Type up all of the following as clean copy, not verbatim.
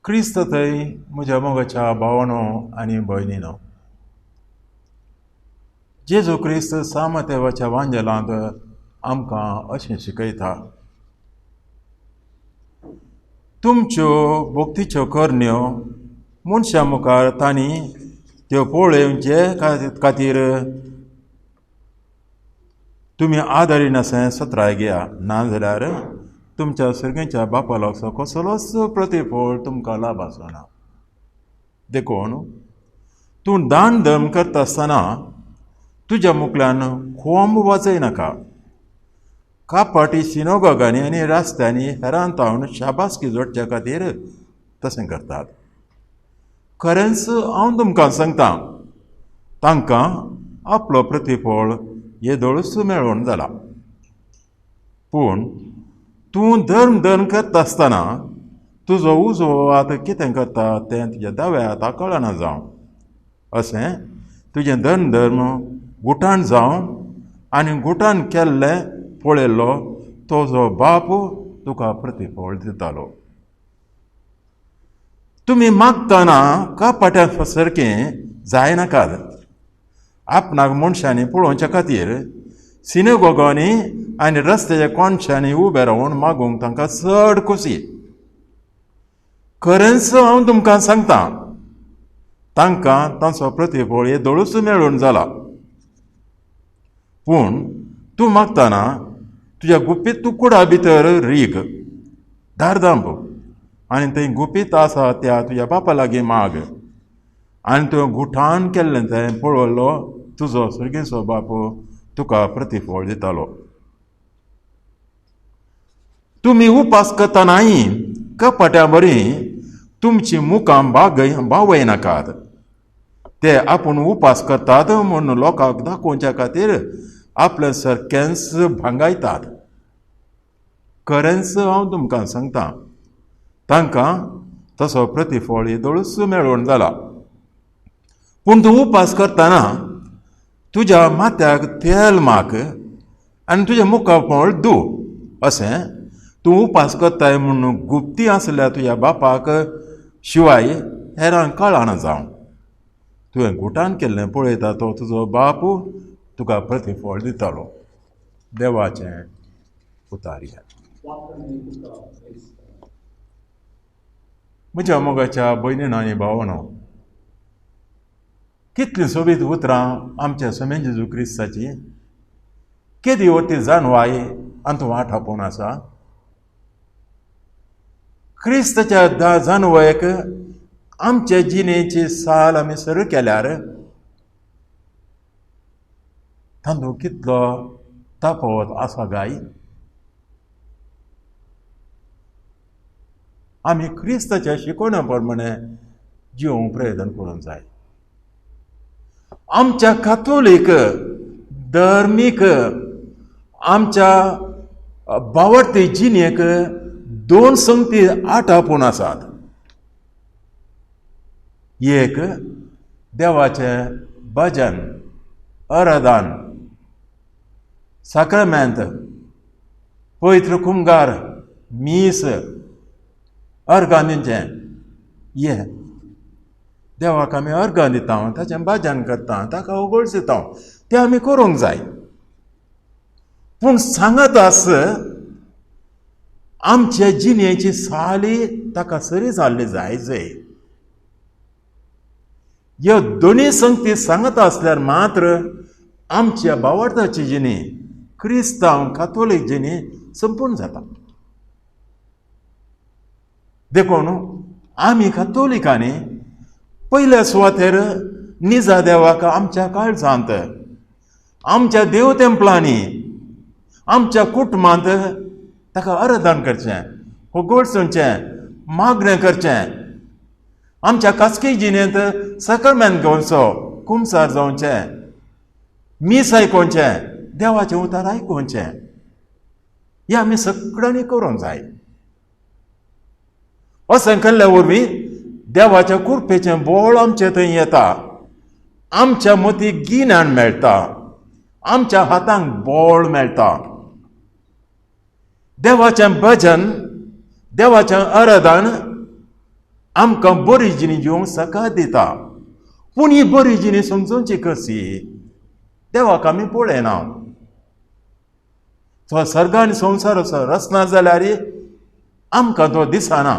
क्रिस्त थंय म्हज्या मोगाच्या भावानो आनी भयणीनो, जेजू क्रिस्त सामतेवाच्या वांजेलांत आमकां अशें शिकयता, तुमच्यो भक्तीच्यो करण्यो मनशां मुखार तांणी त्यो पळोवचे खातीर तुमी आदारी नासतना सत्राय घेया, नाजाल्यार तुमच्या सर्गेच्या बापा लागचो कसलोच प्रतिफळ तुमकां लाभ आसना. देखून तूं दान धर्म करता आसतना तुज्या मुखल्यान खोंब वाजयनाका. कापाटी सिनोगागांनी आनी रस्त्यांनी हेरान तावन शाबासकी जोडच्या खातीर तशें करतात. खरेंच हांव तुमकां सांगता, तांकां आपलो प्रतिफळ येदोळूच मेळोवन जाला. पूण तूं धर्म धर्म करता आसतना तुजो उजवो हात कितें करता तें तुज्या दाव्या हाताक कळना जावं. अशें तुजें धर्म धर्म गुटान जावं आनी गुटान केल्लें पळयल्लो तुजो बाप तुका प्रतिफळ दितालो. तुमी मागतना कपाट्या सारकें जायनाकात. आपणाक मनशांनी पळोवच्या खातीर सिनेगोगांनी आनी रस्त्याच्या कोनशांनी उबे रावन मागूंक तांकां चड खोशी. खरेंच हांव तुमकां सांगता, तांकां तांचो प्रतिफळ येदोळूच मेळून जाला. पूण तूं मागतना तुज्या गुपीत तूं कुडा भितर रीग, दार दांब आनी थंय गुपीत आसा त्या तुज्या बापा लागीं माग आनी तुवें गुठान केल्लें तें पळयल्लो तुजो सर्गेचो बाप तुका प्रतिफळ दितालो. तुमी उपास करतनाय कपाट्या बरी तुमची मुखां बावयनाकात. ते आपूण उपास करतात म्हूण लोकांक दाखोवच्या खातीर आपलें सारकेंच भांगायतात. खरेंच हांव तुमकां सांगता, तांकां तसो प्रतिफळ येदोळूच मेळोवन जाला. पूण तूं उपास करतना तुज्या माथ्याक तेल माक आनी तुज्या मुखामळ धू. अशें तूं उपास करताय म्हूण गुप्ती आसल्या तुज्या बापाक शिवाय हेरांक कळना जावं. तुवें गुटान केल्लें पळयता तो तुजो बाप तुका प्रतिफळ दितालो. देवाचें उतारया. म्हज्या मोगाच्या भयणीनो आनी भावानो, कितलीं सोबीत उतरां आमच्या सोमेन जेजू क्रिस्ताची. केदी वती जाणवाय आनी वाट आपोवन आसा. क्रिस्ताच्या जाणवायक आमचे जिणेची साल आमी सुरू केल्यार तांदूळ कितलो तफावत आसा गाय. आमी क्रिस्ताच्या शिकवण्या प्रमाणे जिवंक प्रयत्न करूंक जाय. आमच्या कातोलीक धर्मीक आमच्या बावडते जिणेक दोन संगती आटापून आसात. एक देवाचें भजन, आराधन, साक्रामेंत, पवित्र कुमगार, मीस, अर्गां दिवचें. हे देवाक आमी अर्गां दिता, ताचें भजन करता, ताका उगळशिता, तें आमी करूंक जाय. पूण सांगत आस आमचे जिणेची साली ताका सरी जाल्ली जाय जाय. ह्यो दोनूय संगती सांगत आसल्यार मात्र आमच्या बावडताची जिणी, क्रिस्तांव कातोलीक जिणी संपूर्ण जाता. देखून आमी कातोलिकांनी पयल्या सुवातेर निजा देवाक आमच्या काळजांत, आमच्या देव तेंपलांनी, आमच्या कुटुंबांत ताका आराधन करचें, होगोळचें, मागणें करचें. आमच्या खाजगी जिणेंत साक्रमेंत घेवचो, कुमसार जावचें, मीस आयकोवचें, देवाचें उतार आयकोवचें. हें आमी सगळ्यांनी करूंक जाय. अशें केल्ल्या वरवीं देवाच्या कृपेचें बळ आमचे थंय येता, आमच्या मतीक गिन्यान मेळटा, आमच्या हातांक बळ मेळटा. देवाचें भजन, देवाचें आराधन आमकां बरी जिणी जिवंक सकाळ दिता. पूण ही बरी जिणी समजोवची कशी? देवाक आमी पळयना. तो सर्ग आनी संवसाराचो रचना जाल्यार आमकां तो दिसना,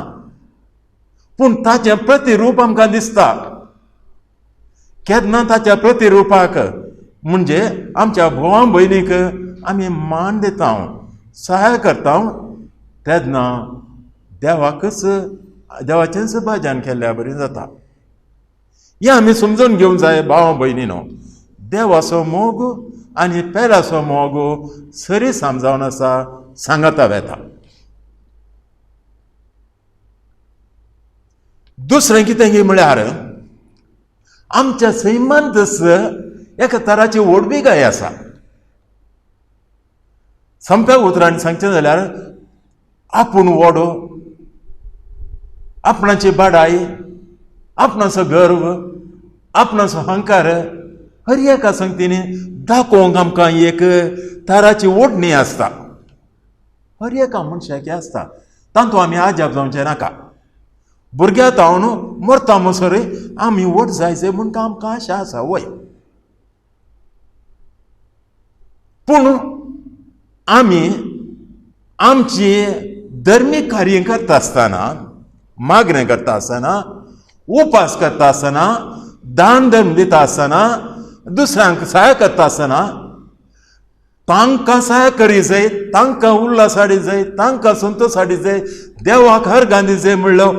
पूण ताचें प्रतिरूप आमकां दिसता. केन्ना ताच्या प्रतिरुपाक म्हणजे आमच्या भावा भयणीक आमी मान दिता, सहाय करता, तेन्ना देवाकच देवाचेंच भजन केल्ल्या बरी जाता. हें आमी समजून घेवंक जाय भावा भयणीनो. देवाचो मोग आनी पेराचो मोग सरी समजावन आसा सांगाता वेता. दुसरें कितें म्हळ्यार आमच्या सैमांतच एका तराची व्हडवीकाय आसा. सामक्या उतरांनी सांगचें जाल्यार आपूण व्हड, आपणाची बडाय, आपणाचो गर्व, आपणाचो अहंकार हर एका संगतीन दाखोवंक आमकां एक तराची ओडणी आसता. हर एका मनशाक आसता, तातूंत आमी आजाप जावचें नाका. भुरग्या तावन मरता म्हणसर आमी व्हड जाय जाय म्हूण आमकां आशा आसा वय. पूण आमी आमची धर्मीक कार्य करता आसतना, मागणें करता आसतना, उपास करता आसतना, दान धर्म दिता आसतना, दुसऱ्यांक सहाय करता आसतना तांकां सहाय करी जाय, तांकां उल्लास हाडी जाय, तांकां संतोश हाडी जाय, देवाक हर गांधी जाय म्हणलो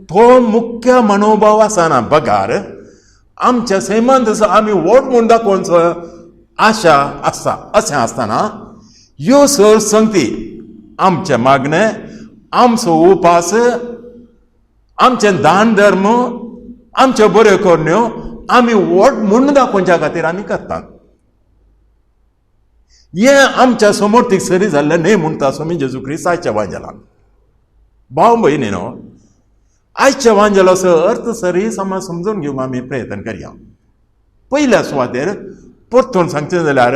तो मुख्य मनोभाव आसना. बगार आमच्या सैमांत आमी व्हड म्हूण दाखोवचो आशा आसता. अशें आसतना ह्यो सर संगती आमचें मागणें, आमचो उपास, आमचें दान धर्म, आमच्यो बऱ्यो करण्यो आमी व्हड म्हूण दाखोवच्या खातीर आमी करतात. हें आमच्या समर्थीक सरी जाल्लें न्हय म्हणटा स्वामी जेजू क्रिस्त आयच्या वांजेलान. भाव भयणी न्हू, आयच्या वांजेलाचो अर्थ सरी समज समजून घेवंक आमी प्रयत्न करया. पयल्या सुवातेर परतून सांगचें जाल्यार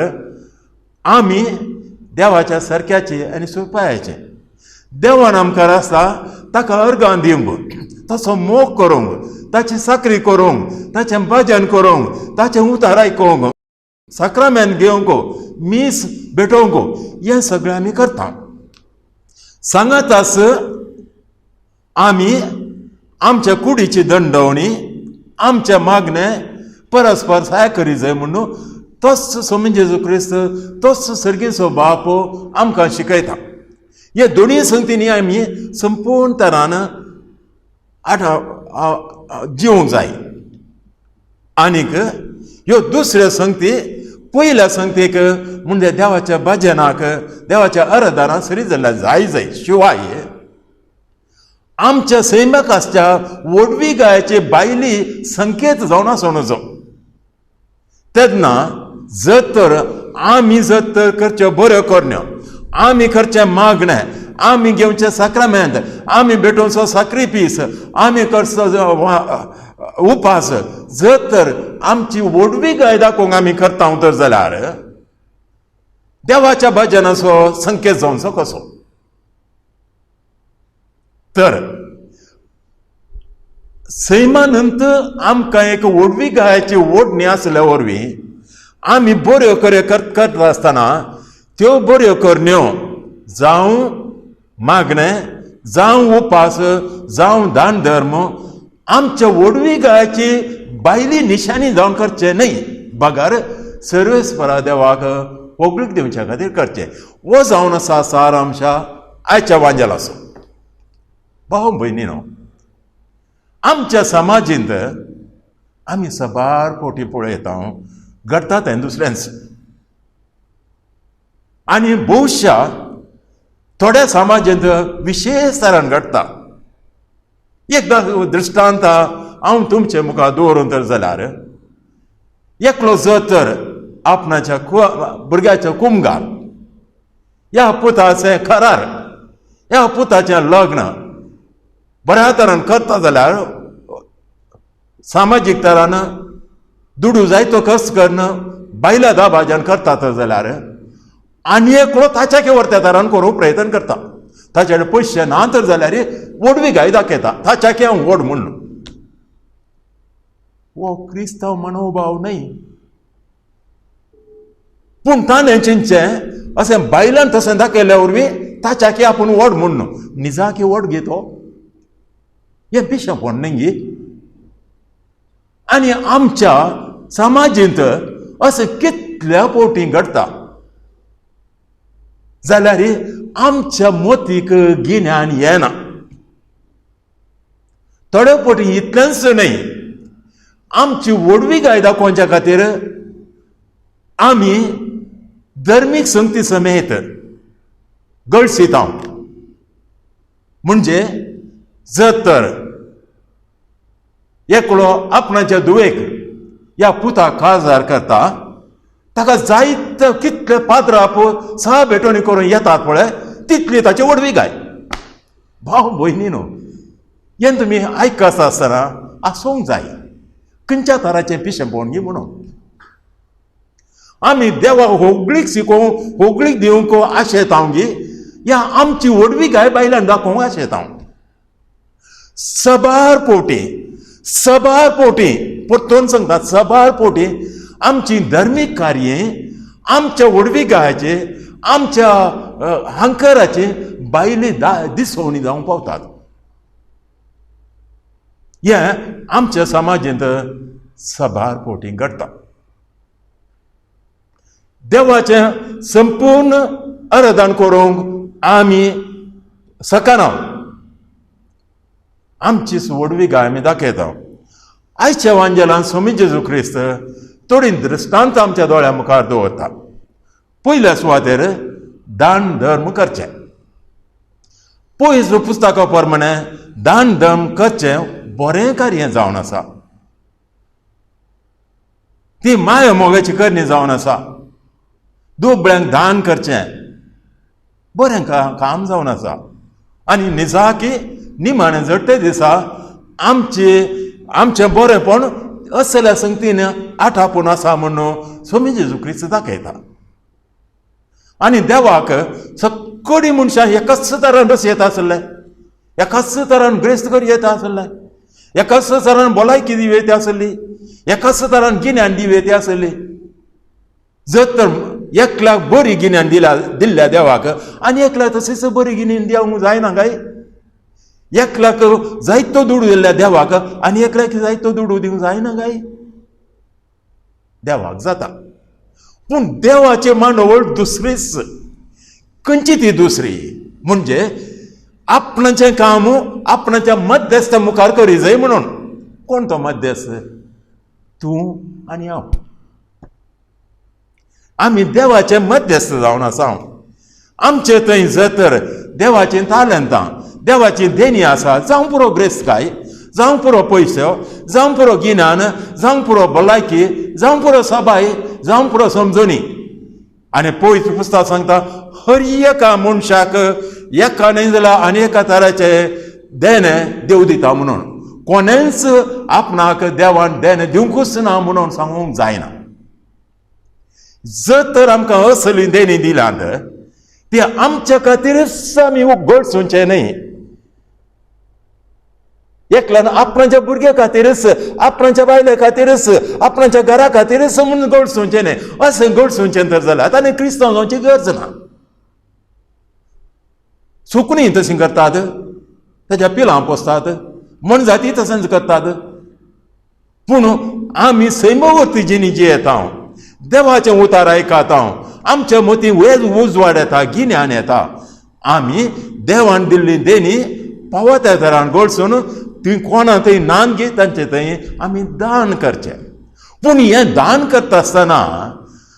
आमी देवाच्या सारक्याचे आनी सुपायाचे. देवान आमकां आसता ताका अर्गां दिवंक, ताचो मोग करूंक, ताची चाकरी करूंक, ताचें भजन करूंक, ताचें उतार आयकूंक, साक्रामेंत घेवंक, मीस भेटोवंक, हें सगळें आमी करता. सांगातास आमी आमच्या कुडीची दंडवणी, आमचें मागणें परस्पर सहाय करी जाय म्हणून तोच स्वामी जेजू क्रिस्त, तोच सर्गीचो बाप आमकां शिकयता. हे दोनूय संगतींनी आमी संपूर्ण तरान आठ जिवंक जाय. आनीक ह्यो दुसऱ्यो संगती पयल्या संगतीक म्हणजे देवाच्या भजनाक, देवाच्या आराधनाक सरी जाल्यार जाय जाय. शिवाय आमच्या सैमाक आसच्या व्हडवी गायाची बायली संकेत जावन आसूं. तेन्ना जर तर आमी जर तर करच्यो बऱ्यो करण्यो, आमी करचें मागणें, आमी घेवचें साक्रामेंत, आमी भेटोवचो साक्रिफीस, आमी करचो उपास, जर तर आमची व्हडवी गाय दाखोवंक आमी करता तर जाल्यार देवाच्या भजनाचो संकेत जावचो कसो? तर सैमानंत आमकां एक व्हडवी गायाची ओडणी आसल्या वरवीं आमी बऱ्यो कर्यो करता आसतना त्यो बऱ्यो करण्यो जावं मागणें, जावं उपास, जावं दान धर्म आमच्या व्हडवी गायाची बायली निशाणी जावन करचें न्हय, बगर सर्वेस्परा देवाक होगळीक दिवच्या खातीर करचें. हो जावन आसा सारांश आयच्या वांजेलाचो. भाव भयणी न्हू, आमच्या समाजींत आमी साबार फावटी पळयता घडटा तें दुसऱ्यांच. आनी भोवशा थोड्या समाजांत विशेश तरान घडटा. एकदां दृश्टांत हांव तुमचे मुखार दवरून तर जाल्यार एकलो जर तर आपणाच्या भुरग्याच्या कुमगार ह्या पुताचें करार, ह्या पुताचें लग्न बऱ्या तरान करता जाल्यार सामाजीक तरान दुडू जायतो खर्च करून बायला दाबाजान करता तर जाल्यार आनी एकलो ताच्या व्हरत्या तरान करूंक प्रयत्न करता. ताचे कडेन पयशे ना तर जाल्यार व्हडवी गाय दाखयता ताच्या हांव व्हड म्हणून. हो क्रिस्तांव मनोभाव न्हय. पूण ताणें चिंतचें अशें बायलान तशें दाखयल्या वरवीं ताच्याकी आपूण व्हड म्हूण निजाकी व्हड घेतो हें पिशेपण न्हय गी. आनी आमच्या समाजींत अशें कितल्या फावटी घडटा जाल्यार आमच्या मोतीक गिन्यान येना. थोडे फावटी इतलेंच न्हय, आमची व्हडवीकाय दाखोवच्या खातीर आमी धर्मीक संगती समेत गळसिता. म्हणजे जर तर एकलो आपणाच्या धुवेक ह्या पुताक काजार करता, ताका जायत कितले पाद्राप सहा भेटवणी करून येतात पळय तितली ताची व्हडवीकाय. भाव भयणी न्हू, हें तुमी आयकता आसतना आसूंक जाय खंयच्या तराचें पिशेपण गी म्हणून. आमी देवाक होगळीक शिकोवंक होगळीक दिवंक आशेता गी ह्या आमची व्हडवीकाय बायलान दाखोवंक आशेता. सबार पोटी सबार पोटी परतून सांगतात, सबार पोटी आमची धर्मीक कार्य आमच्या व्हडवीकायाचे आमच्या हांकराचे बायले दिसवणी जावंक पावतात. हें आमच्या समाजेंत सबार पोटी घडटा. देवाचें संपूर्ण आराधन करूंक आमी शकना, आमची व्हडवीकाय आमी दाखयता. आयच्या वांजेलान स्वामी जेजू क्रिस्त थोडी दृश्टांत आमच्या दोळ्या मुखार दवरता. पयल्या सुवातेर दान धर्म करचें. पयस पुस्तका प्रमाणे दान धर्म करचें बरें कार्य जावन आसा, ती माया मोगाची करणी जावन आसा. दुबळ्यांक दान करचें बरें काम जावन आसा. आनी निजाकी निमाणें जडटे दिसा आमचें आमचें बरेंपण असल्या संगतीन आठापून आसा म्हणून स्वामी जेजू क्रिस्त दाखयता. आनी देवाक सगळीं मनशां एकाच तरान रस येता आसले, एकाच तरान ग्रेस्त करी येता आसले, एकाच तरान भलायकी दिव येता आसली, एकाच तरान गिन्यान दिव येता आसली. जर तर एकल्याक बरी गिन्यान दिल्या दिल्ल्या देवाक आनी एकल्याक तशीच बरी गिन्यान दिवंक जायना काय? एकल्याक जायतो दुडू दिल्ल्या देवाक आनी एकल्याक जायतो दुडू दिवंक जायना काय? देवाक जाता. पूण देवाची मांडवळ दुसरीच. खंयची ती दुसरी? म्हणजे आपणाचें काम आपणाच्या मध्यस्थ मुखार करी जाय म्हणून. कोण तो मध्यस्थ? तूं आनी हांव. आमी देवाचे मध्यस्थ जावन आसा. आमचे थंय जर तर देवाचीं तालंतां देवाची देणी आसा, जावं पुरो ग्रेस्तकाय, जावं पुरो पयसो, जावं पुरो गिन्यान, जावं पुरो भलायकी, जावं पुरो सबाय, जावं पुरो समजणी. आनी पवित्र पुस्तक सांगता हर एका मनशाक एका न्हय जाल्यार आनी एका तराचे देणें देव दिता म्हणून. कोणेंच आपणाक देवान देणें दिवंकूच ना म्हणून सांगूंक जायना. जर तर आमकां असली देणी दिल्यात ती आमच्या खातीरच आमी गळसूंचें न्हय. एकल्यान आपणाच्या भुरग्या खातीरच, आपणाच्या बायले खातीरच, आपणाच्या घरा खातीरच म्हणून गळसूंचें न्हय. अशें गळसूंचें तर जाल्यार आनी क्रिस्तांव जावची गरज ना. सुकणीं तशीं करतात, ताच्या पिलां पोसतात, मनजाती तशेंच करतात. पूण आमी सैमवर्ती जिणी जियेता, देवाचें उतार आयकता, आमच्या मतीं वेज उजवाड येता, गिन्यान येता. आमी देवान दिल्ली देणी पावो त्या तरान गळसून थंय कोणा थंय नान घे तांचे थंय आमी दान करचें. पूण हें दान करता आसतना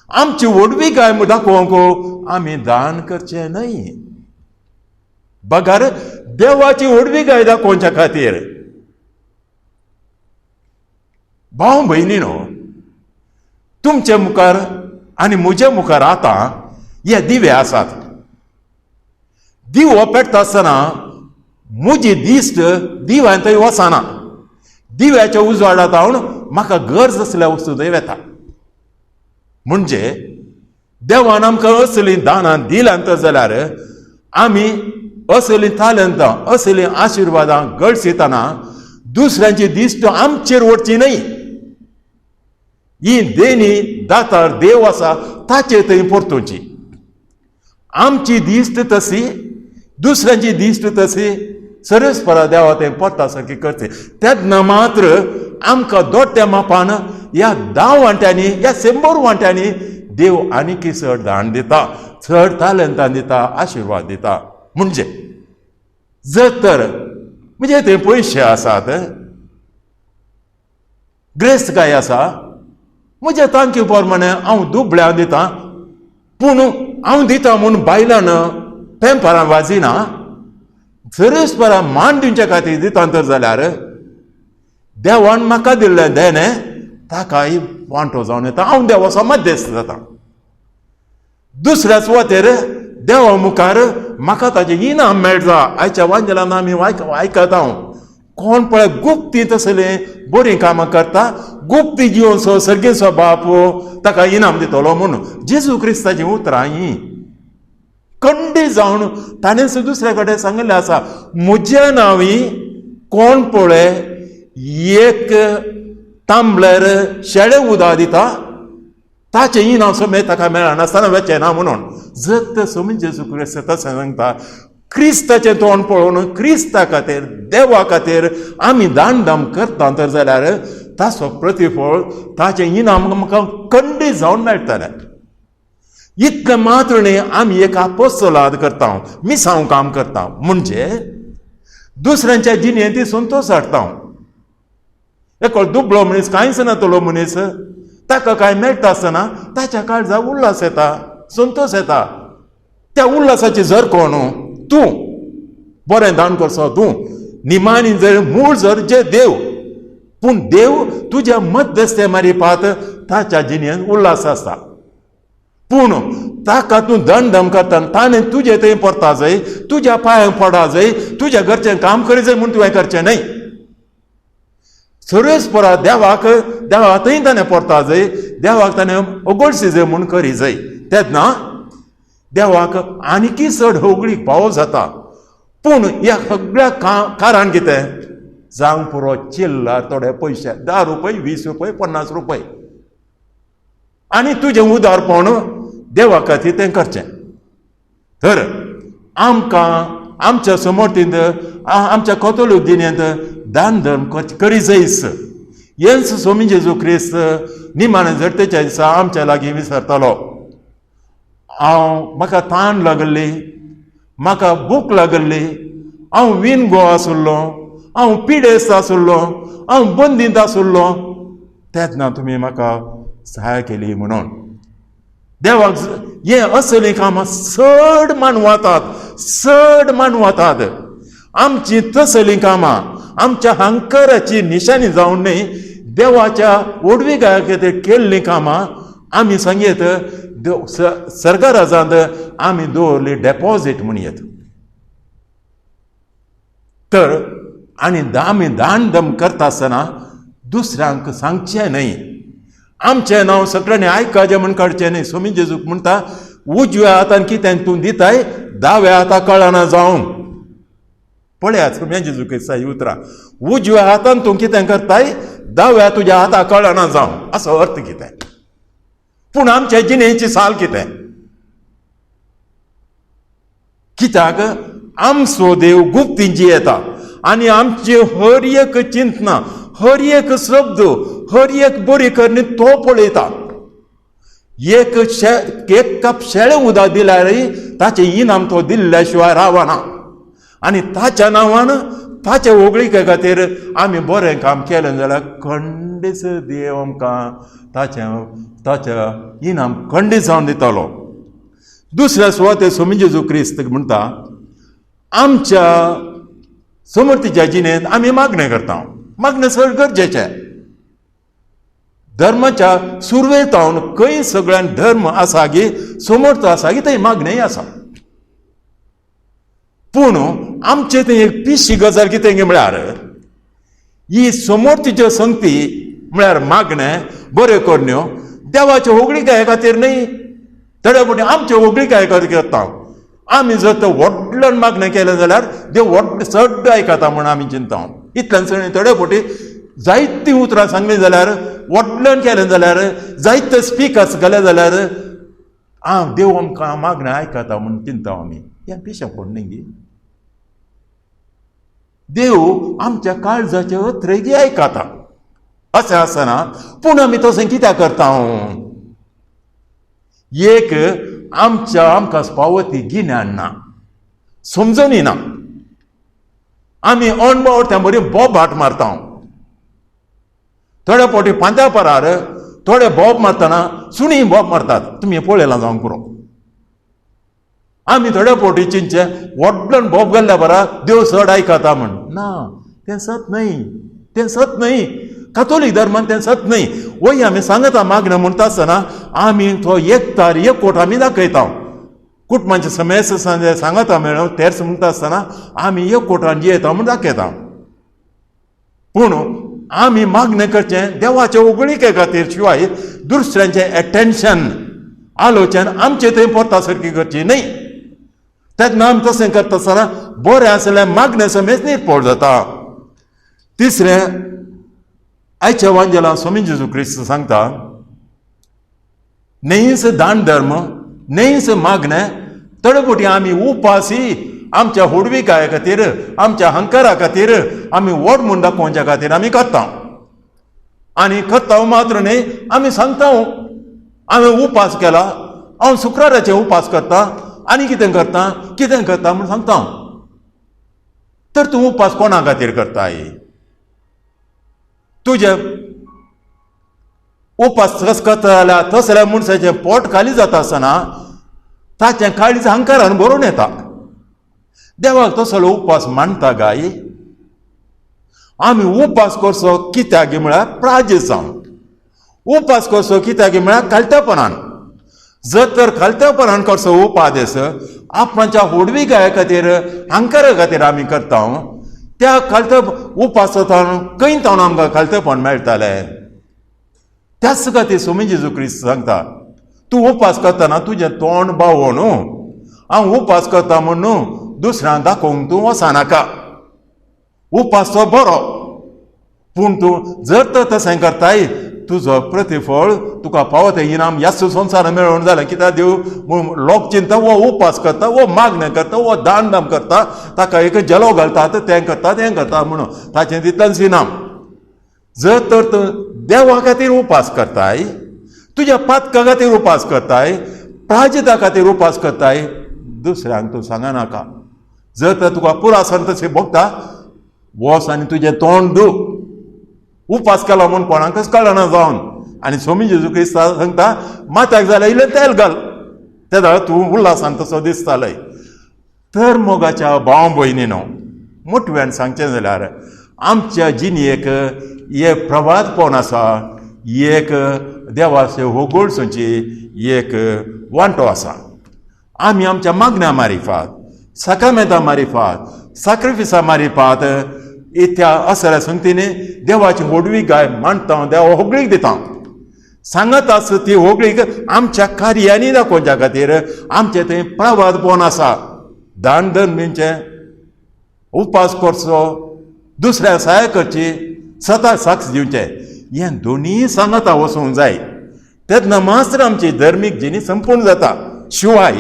आमची व्हडवीकाय दाखोवंक आमी दान करचें न्हय, बगर देवाची व्हडवीकाय दाखोवच्या खातीर. भाव भयणीनो, तुमचे मुखार आनी म्हजे मुखार आतां हे दिवे आसात. दिवो पेटता आसतना म्हजी दिश्ट दिव्यान थंय वचना. दिव्याच्या उजवाडांत हांव म्हाका गरज आसल्या वस्तू थंय वता. म्हणजे देवान आमकां असलीं दानां दिल्यांत जाल्यार आमी असलीं तालंतां असलीं आशिर्वादां गळसितना दुसऱ्यांची दिश्ट आमचेर वचची न्हय. ही देणी दातार देव आसा ताचे थंय परतुची. आमची दिश्ट तशी, दुसऱ्यांची दिश्ट तशी, सरस्परा देवा थंय परता सारकी करची. तेन्ना मात्र आमकां दोट्या मापान ह्या 10 वांट्यांनी, ह्या 100 वांट्यांनी देव आनीक चड दान दिता, चड तालंतां दिता, आशिर्वाद दिता. म्हणजे जर तर म्हणजे ते पयशे आसात, ग्रेस्तकाय आसा, म्हज्या तांकी प्रमाणे हांव दुबळ्यां दितां, पूण हांव दिता म्हूण बायलान पेंपरां वाजिना, सरस्परा मान दिवच्या खातीर दिता तर जाल्यार देवान म्हाका दिल्लें देणें ताकाय वांटो जावन येता, हांव देवाचो मध्यस्थ जाता. दुसऱ्या सुवातेर देवा मुखार म्हाका ताजें इनाम मेळटा. आयच्या वांजेलान आमी आयकता हांव कोण पळय गुप्ती तसलें बरीं कामां करता, गुप्ती जिवनसो सर्गेचो बाप ताका इनाम दितलो म्हूण. जेजू क्रिस्ताचीं उतरां हीं कंडी जावन ताणेंच दुसऱ्या कडेन सांगिल्लें आसा, म्हज्या नांवी कोण पळय एक तांबल्यार शेळे उदक दिता ताचें इनाम समेत ताका मेळनासतना वचें ना म्हणून. जर तर सोमी जेजू क्रिस्त तशें सांगता, क्रिस्ताचें तोंड पळोवन क्रिस्ता खातीर देवा खातीर आमी दान दाम करता तर जाल्यार ताचो प्रतिफळ ताचें इनाम आमकां कंडी जावन मेळटलें. इतलें मात्र न्ही, आमी एक आपोस्तलाद करता, मिसांव काम करता, म्हणजे दुसऱ्यांच्या जिणेंत ती संतोश हाडटा. एकलो दुबळो मनीस, कांयच नातलो मनीस, ताका कांय मेळटा आसतना ताच्या काळजा उल्हास येता, संतोश येता. त्या उल्हासाची जर कोण तूं बरें दान करचो, तूं निमाणी जर मूळ जर जे देव, पूण देव तुज्या मध्यस्थे मारिपात ताच्या जिणेंत उल्हास आसता. पूण ताका तूं दंड करता, ताणें तुजे थंय परता जाय, तुज्या पांयांक पडा जाय, तुज्या घरचें काम करी जाय म्हूण तुवें करचें न्हय. सरस्परा देवाक देवा थंय ताणें परता जाय, देवाक ताणें ओगोळशी जाय म्हूण करी जाय. तेन्ना देवाक आनीकी चड होगळीक पावो जाता. पूण ह्या सगळ्या कारण कितें जावंक पुरो चिल्लार थोडे पयशे, 10 रुपये, 20 रुपये, 50 रुपये, आनी तुजें उदारपण देवा खातीर तें करचें. तर आमकां आमच्या समर्थींत आमच्या कथोलीक जिणेंत दान धर्म करी जायस. हेंच सोमी जेजू क्रिस्त निमाणें जडतेच्या दिसा आमच्या लागीं विसरतलो. हांव म्हाका ताण लागली, म्हाका भूक लागली, हांव विनगो आसुल्लो, हांव पिडेस्त आसुल्लो, हांव बंदींत आसुल्लो, तेन्ना तुमी म्हाका सहाय केली म्हणून. देवाक हे असलीं कामां चड मानवतात, चड मानवतात. आमची तसलीं कामां आमच्या हंकाराची निशाणी जावन न्हय, देवाच्या ओडविकाय खातीर केल्लीं कामां आमी सांगयत सरकाराजांत आमी दवरली डेपॉझीट म्हूण येत. तर आनी आमी दान दम करता आसतना दुसऱ्यांक सांगचें न्हय, आमचें नांव सगळ्यांनी आयकाचें म्हूण काडचें न्हय. सोमी जेजूक म्हणटा, उजव्या हातान कितें तूं दिताय दाव्या हाता कळना जावं. पळयात सोम्या जेजू क्रिस्ता ही उतरां, उजव्या हातान तूं कितें करताय दाव्या तुज्या हाता कळना जावं, असो अर्थ कितें? पूण आमच्या जिणेची साल कितें? कित्याक आमचो देव गुप्तींची येता आनी आमची हर एक चिंतना, हर एक शब्द, हर एक बरी करणी तो पळयता. एक कप शेळें उदक दिल्यार ताचें इनाम तो दिल्ल्या शिवाय रावना. आनी ताच्या नांवान ताचे होगळिके खातीर आमी बरें काम केलें जाल्यार खंडीच देव आमकां ताचें इनाम खंडीत जावन दितलो. दुसऱ्या सुवातेर सोमी जेजू क्रिस्त म्हणटा, आमच्या समर्थीच्या जिणेंत आमी मागणें करता. मागणें चड गरजेचें. धर्माच्या सुरवेतावन खंय सगळ्यांत धर्म आसा गी समर्थ आसा गी थंय मागणेंय आसा. पूण आमचें थंय एक पिशी गजाल कितें गी म्हळ्यार ही समर्थीच्यो संगती म्हळ्यार मागणें बऱ्यो करण्यो देवाच्यो होगळिकाये खातीर न्हय, थोड्या फावटी आमच्यो होगळिकाये खातीर करता. आमी जर तर व्हडल्यान मागणें केलें जाल्यार देव व्हड चड आयकता म्हूण आमी चिंता. इतल्यान सगळें थोड्या फावटी जायतीं उतरां सांगलीं जाल्यार, व्हडल्यान केलें जाल्यार, जायते स्पिकर्स घाले जाल्यार आं देव आमकां मागणें आयकता म्हूण चिंता आमी. हें पिशेपण न्ही गी. देव आमच्या काळजाचे अत्रेगी आयकता अशें आसना, पूण आमी तशें कित्याक करता? एक आमच्या आमकां फावो ती गिन्यान ना, समजणी ना. आमी अणभव त्या बरी बोबाट मारता. थोड्या फावटी पांत्या परार थोडे बोब मारतना सुणी बोब मारतात, तुमी पळयलां जावंक पुरो. आमी थोड्या फावटी चिंतचे व्हडल्यान बोब घाल्ल्या बरा देव चड आयकता म्हण. ना, तें सत न्हय, तें सत न्हय. कातोलीक धर्मान तें सत न्हय. वय आमी सांगता मागणें म्हणटा आसतना आमी तो एकतार एकवट आमी दाखयता. कुटुंबाचे समेस्त सांगता मेळून तेर्स म्हणटा आसतना आमी एकवटान जियेता म्हूण दाखयता. पूण आमी मागणें करचें देवाचे उगळिके खातीर, शिवाय दुसऱ्यांचें एटेन्शन आलोचन आमचे थंय पोरता सारकी करची न्हय. तेन्ना आमी तशें करता आसतना बरें आसल्यार मागणें समेज निर्पोळ जाता. तिसरें, आयच्या वांजेला स्वामी जेजू क्रिस्त सांगता, न्हयच दान धर्म, न्हयच मागणें. थोडे फावटी आमी उपासी आमच्या होडविकाये खातीर, आमच्या हंकारा खातीर, आमी व्हड म्हूण दाखोवच्या खातीर आमी करता. आनी करता मात्र न्हय, आमी सांगता हांवें उपास केला, हांव शुक्राराचे उपास करता आनी कितें करता कितें करता म्हूण सांगता. तर तूं उपास कोणा खातीर करताय? तुजे उपास कस करता जाल्यार तसल्या मनशाचें पोट खाली जाता आसतना ताचें काळीज हंकारान भरून येता. देवाक तसलो उपास मानता गाय? आमी उपास करचो कित्याक म्हळ्यार प्राज जावन. उपास करचो कित्याक म्हळ्यार खालतेपणान. जर तर खालतेपणान करचो उपादेस आपणाच्या होडविकाये खातीर, हंकारा खातीर आमी करता, त्या खालते उपासांत खंय तावन आमकां खालतेपण मेळटालें? त्याच खातीर स्वामी जेजू क्रिस्त सांगता, तूं उपास करतना तुजें तोंड बावो न्हू, हांव उपास करता म्हूण न्हू दुसऱ्यांक दाखोवंक तूं वचनाका. उपास तो बरो, पूण तूं जर तर तशें करताय तुजो प्रतिफळ तुका फावो तें इनाम ह्याच संवसारान मेळोवन जालें. कित्याक देव लोक चिंता वो उपास करता, वो मागणें करता, वो दान दाम करता, ताका एक जलो घालता, तें करता तें करता म्हणून ताचें तितलेंच इनाम. जर तर तूं देवा खातीर उपास करताय, तुज्या पातका खातीर उपास करताय, प्राजिता खातीर उपास करताय, दुसऱ्यांक तूं सांगनाका. जर तर तुका पुरासन तशें भोगता, वच आनी तुजें तोंड दू. उपास केलो म्हूण कोणाकच कळना जावन. आनी स्वामी जेजू क्रिस्त सांगता, माथ्याक जाल्यार इल्लें तेल घाल, तेन्ना तूं उल्हासान तसो दिसतालय. तर मोगाच्या भाव भयणीनो, मोटव्यान सांगचें जाल्यार आमच्या जिणेक एक प्रवादपण आसा, एक देवाचे होगोळसूची एक वांटो आसा. आमी आमच्या मागण्या मारिफात, साकामेंता मारिफात, साक्रिफिसा मारिफात इत्या असल्या संगतीने देवाची होडवी गाय मांडटा, देवा होगळीक दिता. सांगत आसा ती होगळीक आमच्या कार्यांनी दाखोवच्या खातीर आमचें थंय प्रवादपण आसा. दान धर्मींचें उपास करचो, दुसऱ्या सहाय करची, सता साक्ष दिवचें, हें दोनूय सांगता वचूंक जाय. तेन्ना मात्र आमची धर्मीक जिणी संपूर्ण जाता. शिवाय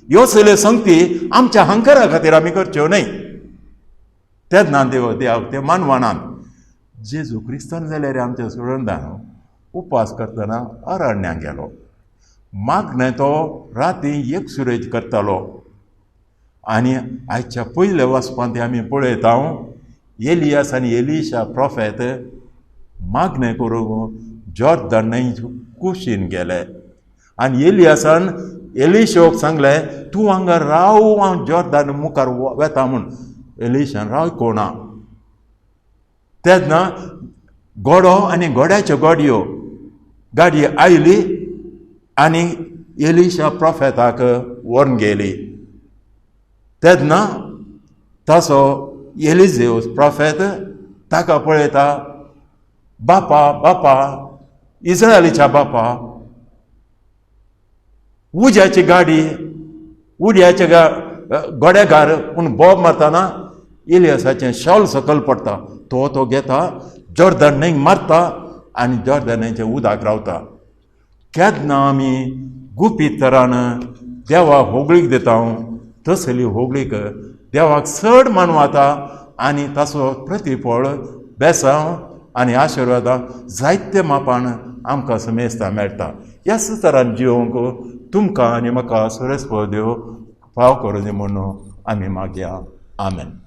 ह्यो सगळ्यो संगती आमच्या हंकारा खातीर आमी करच्यो न्हय. तेन्ना देव देवाक ते मानवनान जेजू क्रिस्तान जाल्यार आमच्या सोडून उपास करतना अरण्यांत गेलो. मागणें तो राती एक सुरेज करतालो. आनी आयच्या पयल्या वाचपांत आमी पळयता, एलियास आनी एलिशा प्रोफेत मागणें करूंक जॉर्दन न्हंय कुशीन गेले. आनी एलियासान एलिशोक सांगलें, तूं हांगा राव, हांव जॉर्दन मुखार वेता म्हूण. एलिशान राव कोणा. तेन्ना घोडो आनी घोड्याच्यो गाडयो गाडी आयली आनी एलिशा प्रोफेताक व्हरून गेली. तेन्ना ताचो एलिजेवस प्रोफेत ताका पळयता, बापा बापा इस्रायलीच्या बापा, उज्याची गाडी उज्याच्या घोड्याकार पूण बोब मारतना इलियासाचें शॉल सकयल पडटा, तो तो घेता, जॉर्दन न्हंयक मारता आनी जॉर्दन न्हंयचें उदक रावता. केन्ना आमी गुपीत तरान देवाक होगळीक दिता, तसली होगळीक देवाक चड मानवता आनी ताचो प्रतिफळ बेसांव आनी आशिर्वादां जायते मापान आमकां समेस्ता मेळटा. ह्याच तरान जिवंक तुमकां आनी म्हाका सुरेस्पद देव फाव करूं दी म्हणून आमी मागया. आमेन.